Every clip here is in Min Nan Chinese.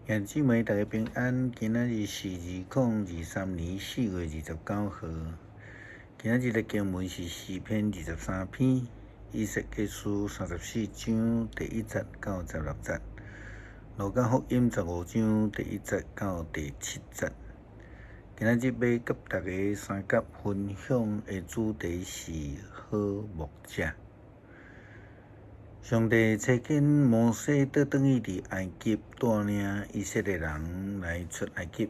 兄弟姊妹，大家平安。今仔日是2023年4月29號。今仔日的經文是詩篇23篇，以西結書34章第1節到16節，路加福音15章第1節到第7節。今仔日欲佮大家相佮分享的主題是好牧者。上帝差遣摩西倒轉去佇埃及帶領以色列人來出埃及，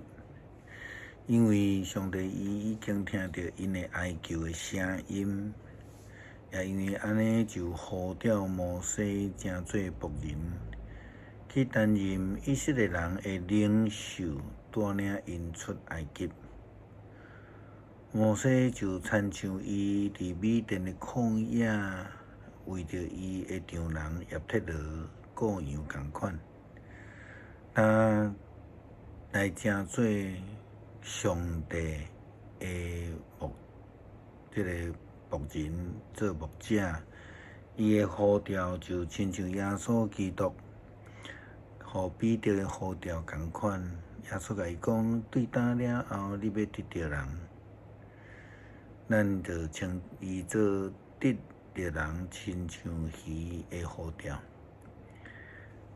因為上帝伊已經聽著𪜶的哀求的聲音，也因為按呢就呼召摩西成做僕人，去擔任以色列人的領袖，帶領𪜶出埃及。摩西就親像伊佇米甸的曠野，為著伊的丈人葉忒羅顧羊仝款，他來成做上帝的牧，這个僕人做牧者，伊的呼召就親像耶穌基督予彼得的呼召仝款。耶穌共伊講：對今了後，你欲得著人，咱就稱伊做得著人親像魚的呼召。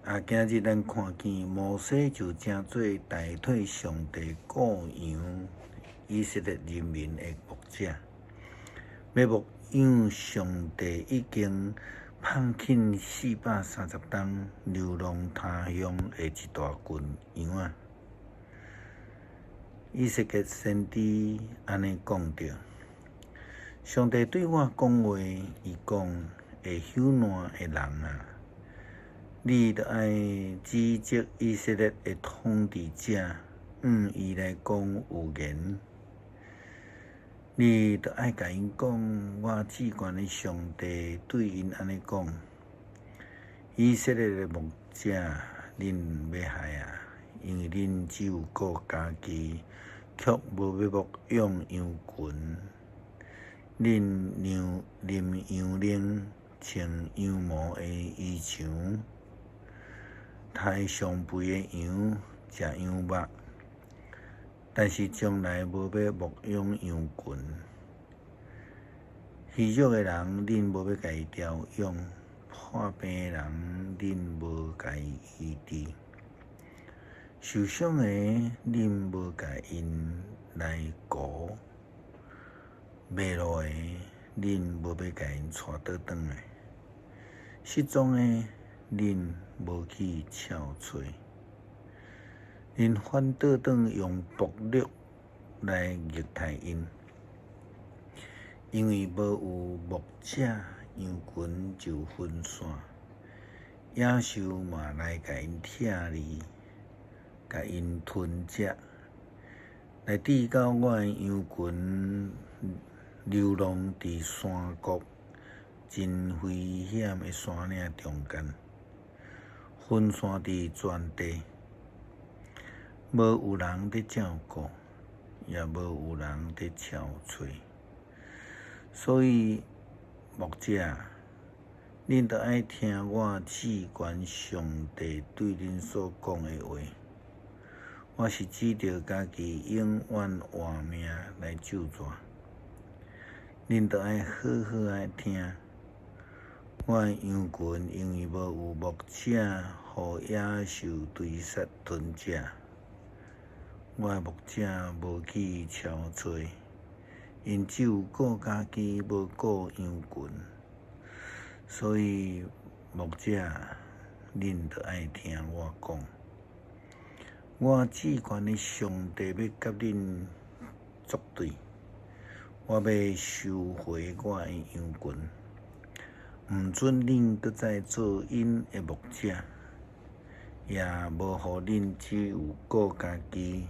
啊，今日咱看見摩西就成做代替上帝顧羊以色列人民的牧者，欲牧養上帝已經放棄430冬流浪他鄉的一大群羊仔。以西結先知按呢講著。上帝對我講話，伊講：會朽爛的人啊，你著愛指責以色列的統治者，向伊來講預言。你著愛共𪜶講，我至懸的上帝對𪜶按呢講：以色列的牧者，恁欲害啊！因為恁只有顧家己，卻無欲牧養羊群。恁讓啉羊奶，穿羊毛的衣裳，刣上肥的羊，食羊肉，但是從來無欲牧養羊群。虛弱的人，恁無欲共伊調養；破病的人，恁無共伊醫治；受傷的，恁無共𪜶來顧。迷路的，恁無欲共𪜶帶倒轉來；失蹤的，恁無去撨揣。恁反倒轉用暴力來虐待𪜶，因為無有牧者，羊群就分散，野獸嘛來共𪜶拆膩，共𪜶吞食，來致到我的羊群流浪佇山谷真危險的山嶺中間，分散佇全地，無有人佇照顧，也無有人佇撨揣。所以牧者，恁著愛聽我至懸上帝對恁所講的話。我是指著家己永遠活命來咒詛。恁著愛好好仔聽，我的羊群因為無有牧者，予野獸追殺吞食。我的牧者無去撨揣，𪜶只有顧家己，無顧羊群。所以牧者，恁著愛聽我講。我至懸的上帝欲佮恁作對。我欲收回我的羊群，毋准恁閣再做𪜶的牧者，也無予恁只有顧家己。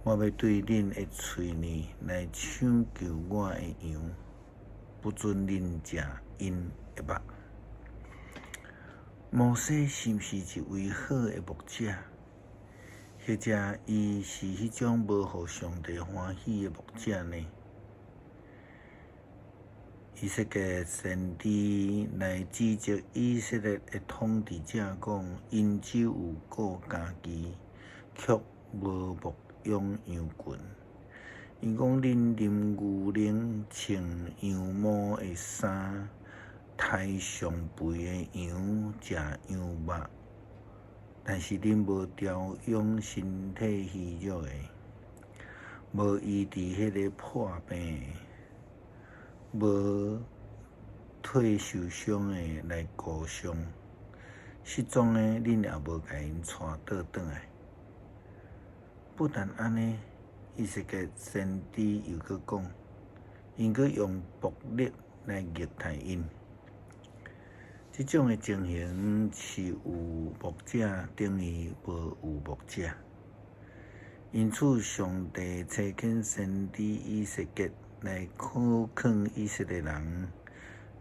我欲對恁的喙膩來搶救我的羊，不准恁食𪜶的肉。摩西是毋是一位好的牧者？或者伊是彼種無予上帝歡喜的牧者呢？以西結先知來指責以色列的統治者講，𪜶只有顧家己，卻無牧養羊群。伊講恁啉牛奶，穿羊毛的衫，刣上肥的羊，食羊肉，但是恁無調養身體虛弱的，無醫治彼个破病的，無替受傷的來膏傷，失蹤的恁也無共𪜶帶倒轉來。不但按呢，以西結先知又閣講，𪜶閣用暴力來虐待𪜶。這種的情形是有牧者等於無有牧者。因此，上帝差遣先知以西結來苦勸以色列人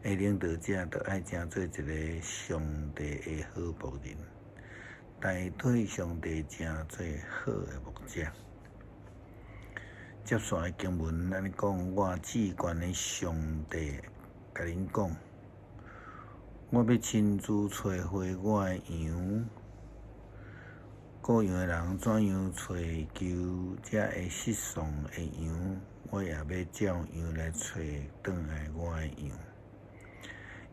的領導者，著愛成做一个上帝的好僕人，代替上帝成做好的牧者。接續的經文按呢講，我至懸的上帝共恁講，我欲親自揣回我的羊，顧羊的人怎樣揣求這會失喪的羊，我也欲照樣來揣轉來我的羊。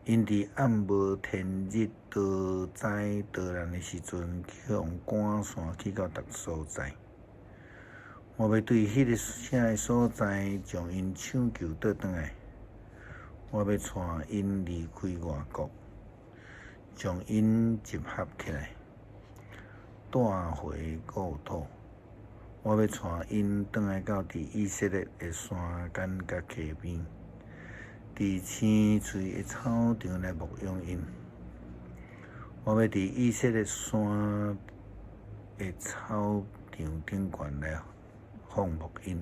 𪜶佇暗無天日多災多難的時陣，去予趕散去到逐所在。我欲對彼个遐个所在，將𪜶搶救倒轉來。我欲帶𪜶離開外國，將𪜶集合起來，帶回故土。我欲帶𪜶轉來到佇以色列的山間佮溪邊，佇青翠的草場來牧養𪜶。我欲佇以色列山的草場頂懸來放牧𪜶，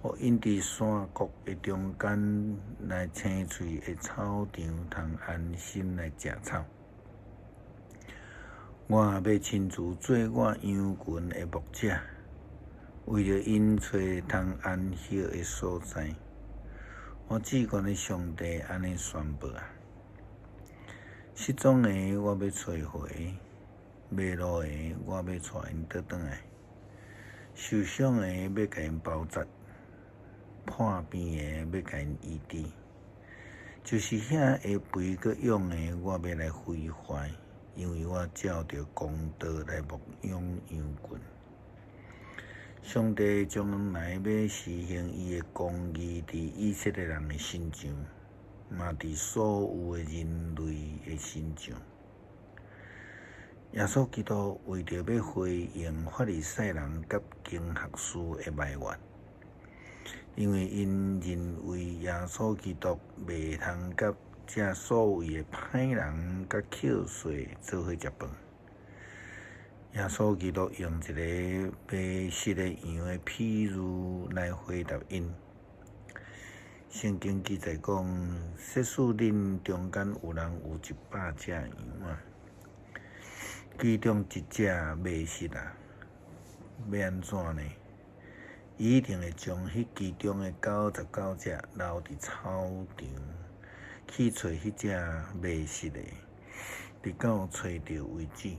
予𪜶佇山谷的中間來青翠的草場通安心來食草。我欲親自做我羊群的牧者，為著𪜶揣通安歇的所在。我至懸的上帝按呢宣布啊！失蹤的我欲揣回，迷路的我欲帶𪜶倒轉來，受傷的欲共𪜶包紮，破病的欲共𪜶醫治，就是遐會肥閣勇的，我欲來毀壞，因為我照著公道來牧養羊群。上帝將來欲施行伊的公義佇以色列人的身上，嘛佇所有的人類的身上。耶穌基督為著欲回應法利賽人佮經學士的埋怨，因為𪜶認為耶穌基督袂通佮這所謂的歹人佮扣稅做伙食飯。耶穌基督用一个迷失的羊的譬喻來回答𪜶。聖經記載講，設使恁中間有人有100隻羊仔，其中一隻迷失啊，欲按怎呢？伊一定會將彼其中的99隻留佇草場，去揣彼隻迷失的，直到揣著為止。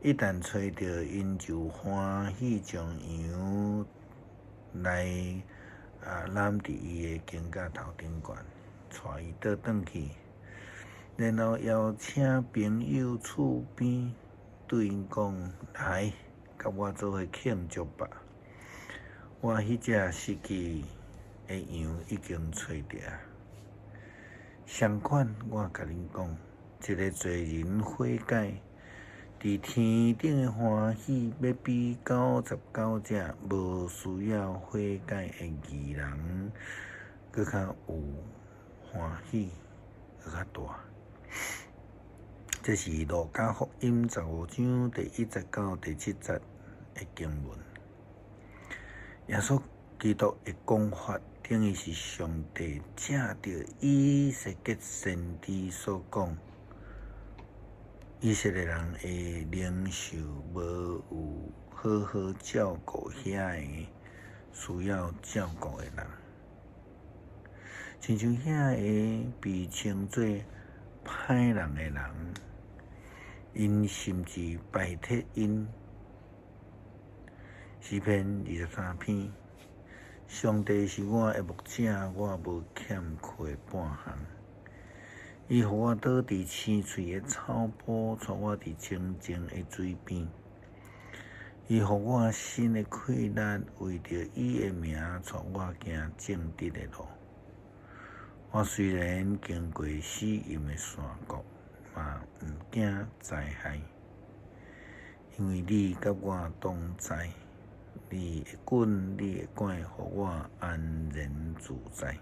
一旦揣著，𪜶就歡喜將羊來攬佇伊的肩胛頭頂懸，帶伊倒轉去，然後邀請朋友厝邊，對𪜶講：來，佮我做伙慶祝吧！我彼隻失去的羊已經揣著。相反，我共恁講，一个罪人悔改，佇天頂的歡喜，欲比99隻無需要悔改的義人，閣較有歡喜，閣較大。這是路加福音15章第1節到第7節的經文。耶穌基督的講法，等於是上帝藉著以西結先知所講，以色列人的領袖無有好好照顧遐个需要照顧的人。親像遐个被稱做歹人的人，𪜶甚至排斥𪜶。詩篇23篇，上帝是我的牧者，我無欠缺半項。伊予我倒佇青翠的草埔，帶我佇清靜的水邊。伊予我新的氣力，為著伊的名，帶我行正直的路。我雖然經過死蔭的山谷，嘛毋驚災害，因為你佮我同在，你的棍，你的拐，予我安然自在。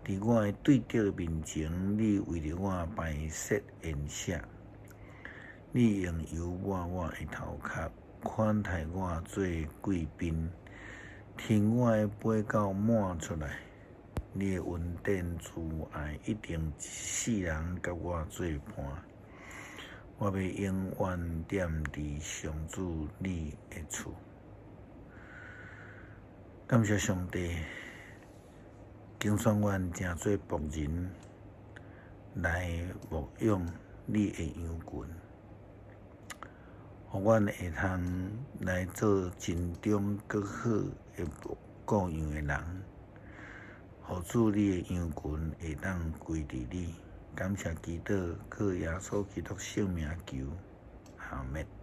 佇我的對敵面前，你為著我擺設筵席，你用油抹我的頭殼，款待我做貴賓，添我的杯到滿出來。你的恩典慈愛一定一世人佮我做伴，我欲永遠踮佇上主你的厝。感謝上帝，揀選阮成做僕人來牧養你的羊群，予阮會通來做盡忠閣好的牧顧羊的人，予主你的羊群會當歸佇你。感謝基督，靠耶穌基督聖名求，阿們。